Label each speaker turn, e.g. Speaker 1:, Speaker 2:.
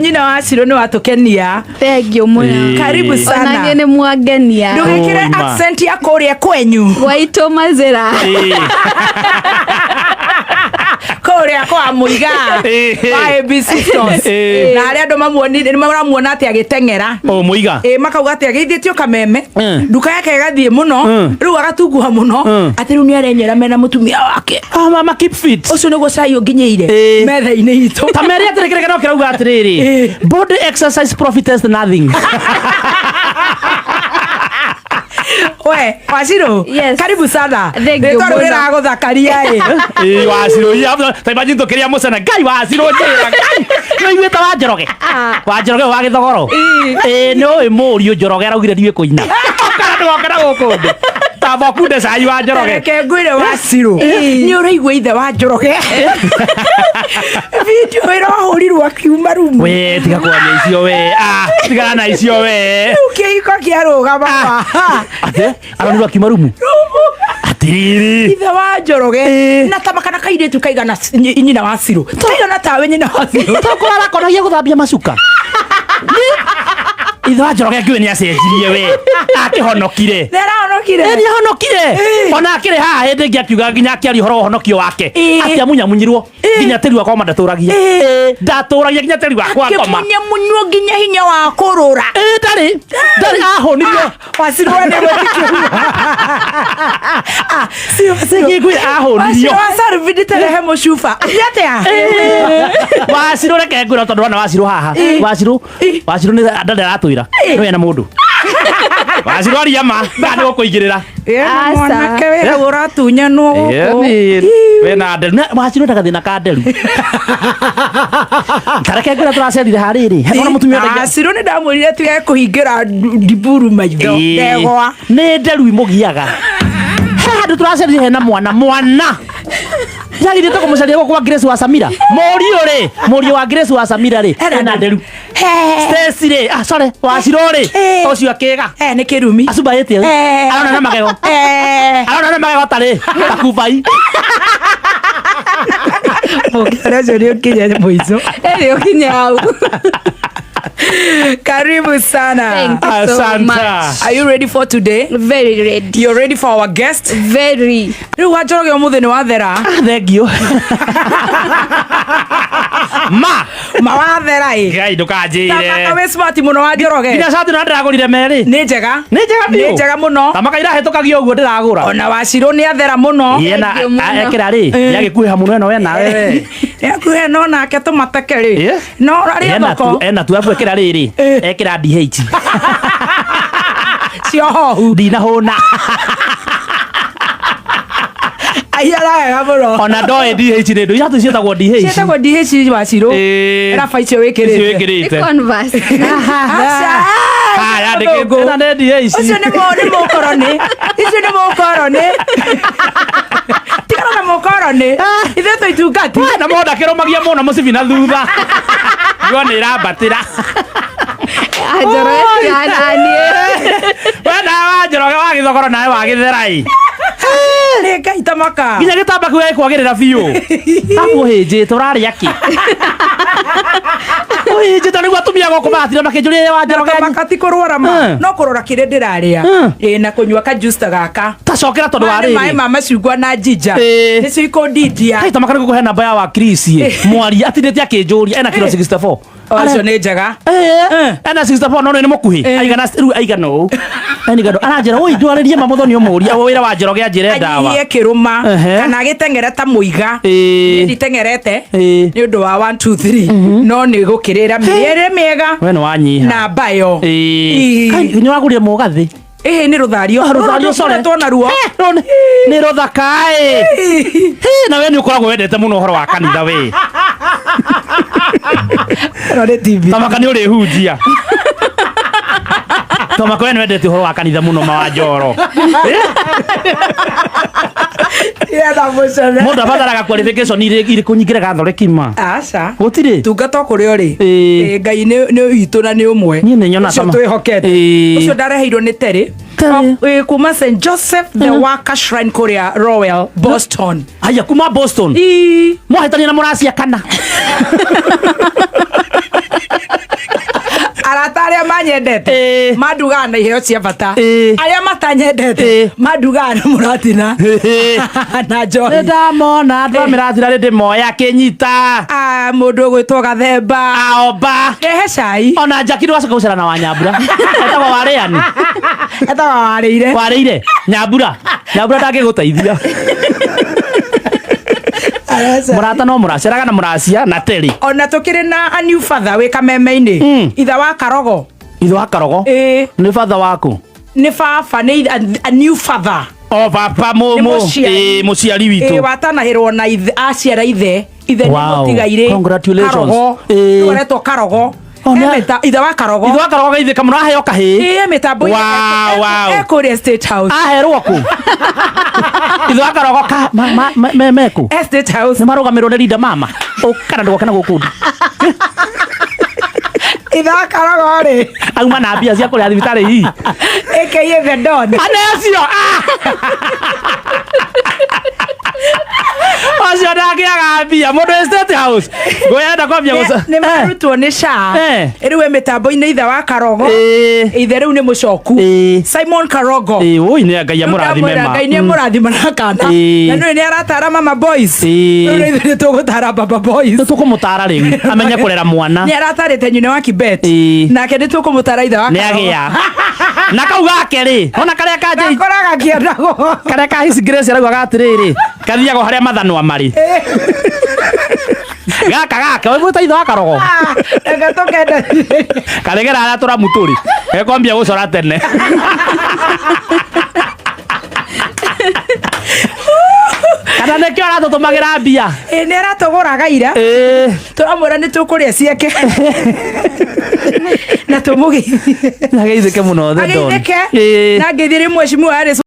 Speaker 1: Nyina wa Ciro, nĩ watũkenia.
Speaker 2: Thank you mũno.
Speaker 1: Karibu
Speaker 2: Ona
Speaker 1: sana.
Speaker 2: niĩ nĩ mwangenia.
Speaker 1: Ndũgĩkĩre
Speaker 3: Oi, ma.
Speaker 1: accent ya kũrĩa kwenyu.
Speaker 2: Gwaitũ mazĩra.
Speaker 1: Kũrĩa kwa Mũiga wa ABC Stores. Na arĩa andũ mamuonire nĩ maramuona atĩ agĩteng'era.
Speaker 3: O Mũiga.
Speaker 1: Ĩ, makauga atĩ agĩithĩtio kameme, nduka yake ĩgathiĩ mũno, rĩu agatunguha mũno, atĩ rĩu nĩ arenyera mena mũtumia wake.
Speaker 3: Ah, mama keep fit.
Speaker 1: Ũcio nĩguo cai ũnginyĩire metha-inĩ itũ.
Speaker 3: Ta mere atĩrĩ, kĩrĩa no kĩrauga atĩrĩrĩ, "Body exercise profiteth nothing."
Speaker 1: We Wacirũ.
Speaker 2: Yes.
Speaker 1: Karibu sana.
Speaker 2: Thank you
Speaker 1: Rĩtwa rĩu
Speaker 2: mũno.
Speaker 1: rĩragũthakaria ĩ.
Speaker 3: Ĩ, Wacirũ iya, ta imagine tũkĩrĩa mũcene, Ngai, Wacirũ njĩra Ngai nĩ ũiguĩte wa Njoroge? Wa Njoroge wa Gĩthogoro. Ĩ, nĩ ũĩ mũriũ Njoroge araugire ndiũĩ kũina. Ũkara ndũgoke na gũkũ thĩ tamba ũkunde cai wa Njoroge.
Speaker 1: Reke ngwĩre Wacirũ, nĩ ũraigua ithe wa Njoroge video ĩrohũrirwo akiuma rumu.
Speaker 3: We, tiga kwaria icio we. Ah, tigana na icio we.
Speaker 1: Rĩu kĩhiko kĩarũgama.
Speaker 3: Atĩ aronirwo akiuma rumu? Atĩrĩrĩ.
Speaker 1: Ithe wa Njoroge na tamaka na kairĩtu kaigana nyina wa Cirũ, kaigana tawe nyina wa Cirũ.
Speaker 3: Tokora arakonagia gũthambia macuka. Ithe wa Njoroge ngĩũĩ nĩ acenjirie we, akĩhonokire.
Speaker 1: Nĩ arahonokire.
Speaker 3: Ĩ, nĩ ahonokire. Ona akĩrĩ haha hĩndĩ ĩngĩ akiuga, nginya akĩaria ũhoro wa ũhonokio wake, atĩ amunyamunyirwo nginya tĩri wakwa ma ndatũragia. Ndatũragia nginya tĩri wakwa ngoma.
Speaker 1: Akĩmunyamunywo nginya hinya wa kũrũra.
Speaker 3: Ĩ, ndarĩ ahũnirio.
Speaker 1: Wacirũ we nĩ gwĩtĩkio. Ah, Cirũ, Cirũ.
Speaker 3: Ngĩkwĩra ahũnirio.
Speaker 1: Wacirũ wa Sarvi ndĩterehe mũcuba. Ũthiĩ atĩa?
Speaker 3: Wacirũ, reke ngwĩra, tondũ wana Wacirũ haha, Wacirũ, Wacirũ nĩ ndarĩ aratwĩra no ena mũndũ. Wacirũ, aria ma nda nĩ gũkũigĩrĩra.
Speaker 1: Ena
Speaker 2: Aca.
Speaker 1: mwanake wĩ hau ũratunyanwo gũkũ.
Speaker 3: Wena nderu. Wacirũ enda gathĩna ka nderu. Tareke ngwĩra, tũracerire harĩrĩ he mwana mũtumia wendagia.
Speaker 1: Wacirũ nĩ ndamwĩrire tige kũhingĩra ndiburu maitho. Ndegwa.
Speaker 3: Nĩ nderu imũgiaga. He handũ tũracerire hena mwana yagithĩte kũmũcaria gũkũ kwa Grace wa Samira. Mũriũ rĩ, mũriũ wa Grace wa Samira rĩ, ena nderu. Stacy rĩ, ah, sorry, Wacirũ rĩ, ũcio akĩga.
Speaker 1: Nĩ kĩrumi.
Speaker 3: Acumbaĩte arona na magego, arona na magego tarĩ takubai.
Speaker 1: Mũkĩra ũcio nĩ ũkinye mũico.
Speaker 2: Ĩrĩ ũkinye hau.
Speaker 1: Karibu sana.
Speaker 2: Thank you so
Speaker 3: Asante.
Speaker 2: much.
Speaker 1: Are you ready for today?
Speaker 2: Very ready.
Speaker 1: You're ready for our guest?
Speaker 2: Very.
Speaker 1: Rĩu wa Njoroge, ũmũthĩ nĩ wathera.
Speaker 3: Thank you ma.
Speaker 1: Mawathera ĩ.
Speaker 3: Ngai, ndũkanjĩre.
Speaker 1: Tamaka wĩ smart mũno wa Njoroge.
Speaker 3: Nginya cati na ndĩragũrire merĩ.
Speaker 1: Nĩ njega.
Speaker 3: Nĩ njega biũ.
Speaker 1: Nĩ njega mũno.
Speaker 3: Tamaka irahĩtũkagio ũguo ndĩragũra.
Speaker 1: Ona Wacirũ nĩ athera mũno.
Speaker 3: Yena
Speaker 2: Thank you mũno.
Speaker 3: ekĩra rĩ, yagĩkuhĩha mũno ĩno we nawe.
Speaker 1: Nĩakuhe no nake tũmateke rĩ. No arĩa
Speaker 3: Ena tu
Speaker 1: thoko.
Speaker 3: Ena tu abu ekĩra rĩrĩ, ekĩra DH.
Speaker 1: Ciohohu.
Speaker 3: Ndinahũna.
Speaker 1: Ahiana wega mũno.
Speaker 3: Ona ndoĩ DH nĩ ndũ iratũ ciĩtagwo DH.
Speaker 1: Ciĩtagwo DH, Wacirũ. Raba icio
Speaker 3: Icio
Speaker 1: wĩkĩrĩte.
Speaker 2: Nĩ
Speaker 3: wĩkĩrĩte.
Speaker 2: Converse.
Speaker 1: Aca.
Speaker 3: Haya, ndĩkĩte na nĩ DH.
Speaker 1: Ũcio nĩ mũkoroni, icio nĩ mũkoroni, tigana na mũkoroni, ithuĩ twĩ itungati.
Speaker 3: We, na monda kĩrũmagia mũno mũcibi na thutha guo nĩ ĩrambatĩra.
Speaker 2: Njoroge, tigana niĩ.
Speaker 3: We nawe wa Njoroge wa Gĩthogoro, nawe wa Gĩtherai.
Speaker 1: Nĩ Ngai, tamaka.
Speaker 3: Nginya gĩtamba kĩu gĩkwagĩrĩra biũ. Abu ũhĩnjĩte, ũrarĩa kĩ ũhĩnjĩte nĩguo atumia gũkũ maratira makĩnjũria wa Njoroge.
Speaker 1: Tamaka ti kũrwara ma, no kũrora kĩrĩa ndĩrarĩa. Ĩ, na kũnyua kajuice ta gaka.
Speaker 3: Tacokera tondũ wa
Speaker 1: Maya nĩ maĩ
Speaker 3: rĩrĩ.
Speaker 1: ma macungwa na jinja. Nĩcio ikũndindia.
Speaker 3: Hey, tamaka nĩ gũkũhe namba ya wa Chris mwaria atindĩte akĩnjũria ena kiro 64.
Speaker 1: Ũcio nĩ njega.
Speaker 3: Ena 64 no nĩ mũkuhĩ aigana rĩu, aigana ũũ enigando aranjĩra oi ndwarĩrie mamuthoni ũmũria wĩra wa Njoroge anjĩre ndawa.
Speaker 1: Anyihie kĩrũma. Kana agĩteng'ere ta mũiga. Nditeng'erete nĩ ũndũ wa 1 2 3, no nĩ gũkĩrĩra mĩrĩre mĩega.
Speaker 3: We nĩ wanyiha.
Speaker 1: Na mbayo.
Speaker 3: Nĩ wagũrire mũgathĩ?
Speaker 1: Ĩhĩ, nĩ rũthario.
Speaker 3: Ah, rũthario, sorry.
Speaker 1: Rũtũretwo naruo.
Speaker 3: Nĩ rũthakaĩ. Na we nĩ ũkoragwo wendete mũno ũhoro wa kanitha we.
Speaker 1: Ĩno nĩ TV.
Speaker 3: Tamaka nĩ ũrĩhunjia. Tamaka, we nĩ wendete ũhoro wa kanitha mũno ma wa Njoro.
Speaker 1: Yetha mũcene.
Speaker 3: Mũndũ abataraga qualification irĩkũ nyingĩre gathoreki ma?
Speaker 1: Aca.
Speaker 3: Gũtirĩ.
Speaker 1: Tungata o kũrĩa ũrĩ. Ĩ, Ngai nĩ witũ na nĩ ũmwe.
Speaker 3: Niĩ nĩ nyona
Speaker 1: Ũcio twĩhokete. Ũcio ndareheirwo nĩ Terry.
Speaker 3: Terry.
Speaker 1: O, ĩ, kuma St Joseph the Worker Shrine kũrĩa Lowell, Boston.
Speaker 3: Haya, kuma Boston? Mwahĩtania na mũracia kana?
Speaker 1: manyendete mandugaga na iheo cia bata. Arĩa matanyendete mandugaga na mũratina na njohi.
Speaker 3: Nĩ ndamona andũ a mĩrathira rĩ ndĩmoya akĩnyita.
Speaker 1: Ah, mũndũ ũgwĩtwo Gathemba.
Speaker 3: Aomba.
Speaker 1: Rehe cai.
Speaker 3: Ona Njaki ndũgacoka gũcera na Wanyambura etagwo warĩani.
Speaker 1: Etagwo warĩire.
Speaker 3: Warĩire Nyambura. Nyambura ndangĩgũteithia. Mũrata no mũraceraga na mũracia na Terry.
Speaker 1: Ona tũkĩrĩ na a new father wĩ kameme-inĩ. Ithe wa Karogo.
Speaker 3: Ithe wa Karogo?
Speaker 1: Ĩĩ.
Speaker 3: Nĩ father waku?
Speaker 1: Nĩ baba, nĩ a new father.
Speaker 3: O baba
Speaker 1: Nĩ mũciari.
Speaker 3: Ĩĩ, mũciari witũ.
Speaker 1: Ĩĩ, watanahĩrwo na ithe, aciara ithe. Ithe nĩ mũtigairĩ.
Speaker 3: Congratulations.
Speaker 1: Karogo.
Speaker 3: Ĩĩ.
Speaker 1: Rĩu aretwo Karogo.
Speaker 3: Oh,
Speaker 1: Ithe wa Karogo.
Speaker 3: Ithe wa Karogo geithĩka mũno aheo kahĩĩ.
Speaker 1: Ĩĩ, mĩtambo-inĩ.
Speaker 3: Wow.
Speaker 1: Ekũrĩa State House.
Speaker 3: Aherwo kũ? Ithe wa Karogo ka meku?
Speaker 1: E State House.
Speaker 3: Nĩ marũgamĩrwo nĩ Linda mama. Ũkana ndũgoke na gũkũ.
Speaker 1: Ithe wa Karogo rĩ.
Speaker 3: Auma na mbia cia kũrĩa thibitarĩ hihi.
Speaker 1: AKA the Don.
Speaker 3: Ane acio. Acio ndangĩaga mbia mũndũ wĩ State House. Ngwenda kwambia gũca.
Speaker 1: Nĩ marutwo nĩ SHA. Rĩu e mĩtambo-inĩ ithe wa Karogo. Ithe rĩu nĩ mũcoku. Simon Karogo.
Speaker 3: Ĩĩ, ũi nĩ Ngai amũrathime ma.
Speaker 1: Ngai nĩ amũrathima na kana. Na nĩ aratara mama boys. Rĩu ithuĩ nĩ tũgũtara baba boys.
Speaker 3: Nĩ tũkũmũtara rĩu amenye kũrera mwana.
Speaker 1: Nĩ aratarĩte nyina wa Kibet. Nake nĩ tũkũmũtara ithe wa
Speaker 3: Nĩ
Speaker 1: Karogo.
Speaker 3: agĩa. Na kau gake rĩ, ona karĩa ka Jay.
Speaker 1: Gakoraga kĩendagwo.
Speaker 3: Karĩa ka His Grace araugaga atĩrĩrĩ, kathiaga harĩa mathanwa marĩ. Gaka gaka, wĩ mwĩta ithe wa Karogo.
Speaker 1: Reke tũkende.
Speaker 3: Karegera harĩa tũramu tũrĩ. Gekwambia gũcora tene. Kana nĩkĩo aratũtũmagĩra mbia.
Speaker 1: Ĩĩ, nĩ aratũgũraga ira. Tũramwĩra nĩ tũkũrĩa ciake. Na tũmũgeithie.
Speaker 3: Ageithĩke mũno the Don.
Speaker 1: Ageithĩke. Na ngeithĩrie mheshimiwa Harris.